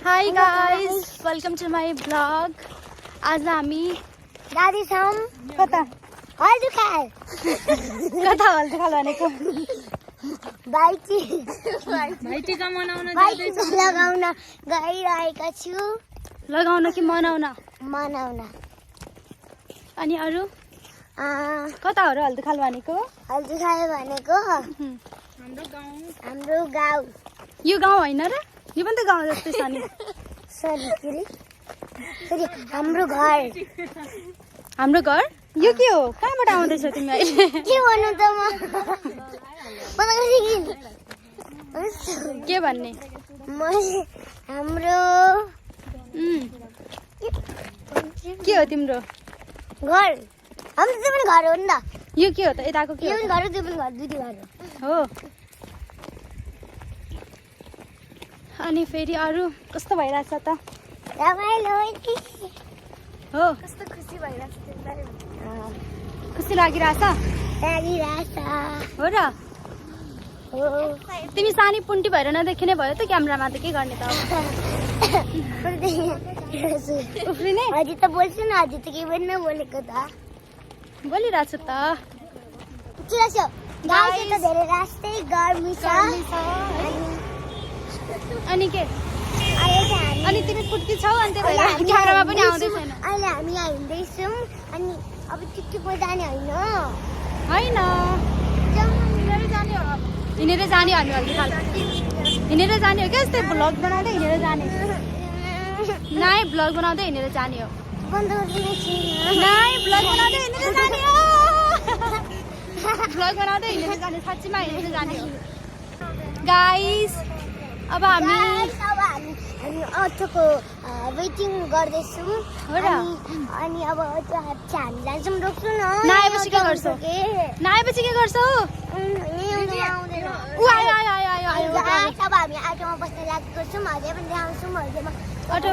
Hi guys, welcome to my vlog. आज हामी दादी छौं कता हल्दी खाल कता हल्दी खाल भनेको भाइटिका लगाउन गइरहेका छु लगाउन कि मनाउन मनाउन अनि अरु कता हो र हल्दी खाल भनेको हल्दी खाल भनेको हाम्रो गाउँ यो गाउँ हैन र यो पनि त गाउँ जस्तै छ नि सरी हाम्रो घर यो के हो कहाँबाट आउँदैछ तिमी अहिले के भन्नु त के भन्ने हाम्रो के हो तिम्रो घर हाम्रो त्यो पनि घर हो नि त यो के हो त यताको के यो हो पनि घर हो त्यो पनि घर दुई घर हो अनि फेरि अरु कस्तो भइराछ त रमाइलो हो कस्तो खुसी भइरहेछ तिमीलाई खुसी लागिराछ लागिरहेछ हो र तिमी सानी पुन्टी भएर नदेखिने भयो त क्यामेरामा त के गर्ने त उफ्रिने अझै त बोल्छु न अझै त के पनि नबोलेको त बोलिरहेछु त के लाग्छ गाउँ चाहिँ त धेरै रास्तै गर्मी छ अनि के अहिले चाहिँ हामी अनि तिमी फुट्की छौ अनि त्यही भएर क्यामेरामा पनि आउँदै छैन अहिले हामी यहाँ हिँड्दैछौँ अनि अब चिट्टुको जाने होइन हिँडेर जाने हामी हल्दी खाल हिँडेर जाने हो क्या यस्तै भ्लग बनाउँदै हिँडेर जाने नाइ भ्लग बनाउँदै हिँडेर जाने हो बन्द गरिदिने छैन नाइ भ्लग बनाउँदै हिँडेर जाने हो भ्लग बनाउँदै हिँडेर जाने साँच्चीमा हिँडेर जाने हो गाइस अब हामी अटोको वेटिङ गर्दैछौँ हो र अनि अब त्यो हामी जान्छौँ रोक्छौँ न नआएपछि के गर्छौ नआएपछि के गर्छौ उ आयो आयो आयो आयो आयो अब हामी अटोमा बस्न लागेको छौँ अझै पनि देखाउँछौँ अटो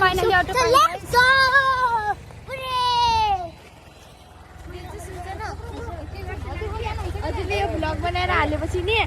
फाइनली अटो अझै यो भ्लग बनाएर हालेपछि नि